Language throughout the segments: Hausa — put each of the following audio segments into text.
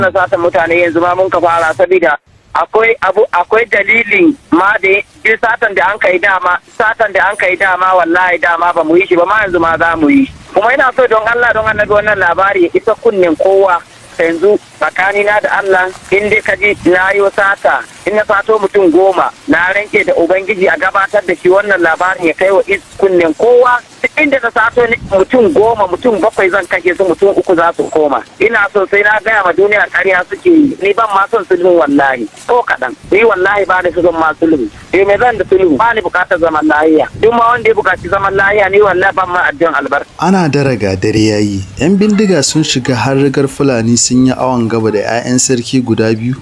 Na satan mutane yanzu ma mun ka fara, saboda akwai abu, akwai dalilin ma da duk satan da an kai dama, satan da an kai dama, wallahi dama ba mu yi shi ba ma, yanzu ma za mu yi. Kuma ina so don Allah, don Annabi, wannan labari ya isa kunnen kowa. Yanzu tsakanina da Allah, in dai ka ji na yi sata, in na sato mutum 10, na ranke da Ubangiji a gabatar da shi, wannan labarin ya kai wa kunnen kowa. Duk inda na sato mutum 10, mutum bakwai zan kashe su, mutum uku za su koma. Ina so sai na gaya ma duniya ƙarya suke yi. Ni ban ma son sulhu wallahi, ko kaɗan. Ni wallahi ba ni son ma sulhu. Eh, me zan da sulhu? Ba ni bukatar zaman lahiya. Duk ma wanda ya bukaci zaman lahiya, ni wallahi ban ma addu'an albarka. Ana daraga dare yayi, 'yan bindiga sun shiga har rigar Fulani, sun yi awon gaba da 'ya'yan sarki guda biyu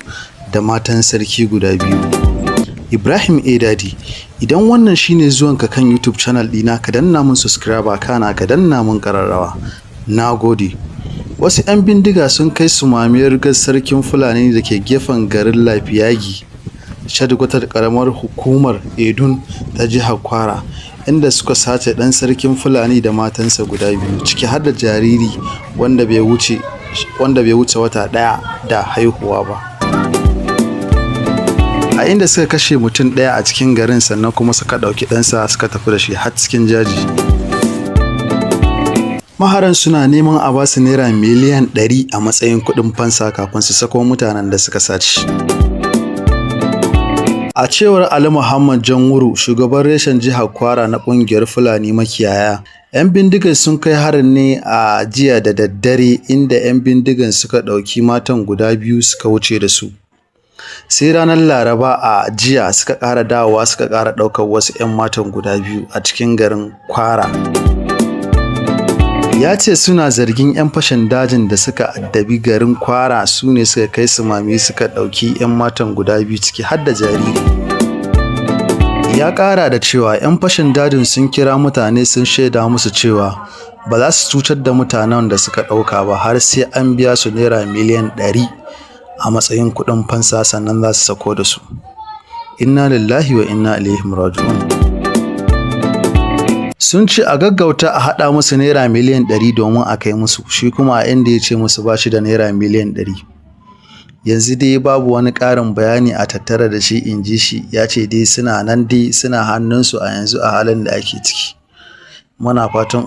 da matan sarki guda biyu. Ibrahim A. Dadi, idan wannan shine zuwanka kan YouTube channel ɗina, ka danna mun subscribe, kana ka danna mun ƙararrawa. Na gode. Wasu 'yan bindiga sun kai sumamiyar rigar sarkin Fulani da ke gefen garin Lafiyagi, shadikwatar ƙaramar hukumar Edun ta jihar Kwara, inda suka sace ɗan sarkin Fulani da matansa guda biyu, ciki har da jariri wanda bai wuce wata ɗaya da haihuwa ba. A inda suka kashe mutum ɗaya a cikin garin, sannan kuma suka ɗauki ɗansa suka tafi da shi har cikin jaji. Maharan suna neman a basu Naira miliyan 100 a matsayin kuɗin fansa kafin su sako mutanen da suka sace. A cewar Ali Muhammad Janwuru, shugaban reshen jihar Kwara na ƙungiyar Fulani Makiyaya, 'yan bindigar sun kai harin ne a jiya da daddare, inda 'yan bindigar suka ɗauki matan guda biyu suka wuce da su. Sai ranar Laraba a jiya suka ƙara dawowa, suka ƙara ɗaukar wasu 'yan matan guda biyu a cikin garin Kwara. Ya ce suna zargin 'yan fashin dajin da suka addabi garin Kwara su ne suka kai sumame suka ɗauki 'yan matan guda biyu, ciki har da jariri. Ya ƙara da cewa 'yan fashin dajin sun kira mutane sun shaida musu cewa ba za su cutar da mutanen da suka ɗauka ba har sai an biya su Naira miliyan 100 a matsayin kuɗin fansa, sannan za su sako da su. Inna lillahi wa inna ilaihi raji'un. Sun ce a gaggauta a haɗa musu Naira miliyan 100 domin a kai musu, shi kuma a inda ya ce musu ba shi da Naira miliyan 100. Yanzu dai babu wani ƙarin bayani a tattare da shi, in ji shi, ya ce dai suna nan dai suna hannunsu a yanzu a halin da ake ciki. Muna fatan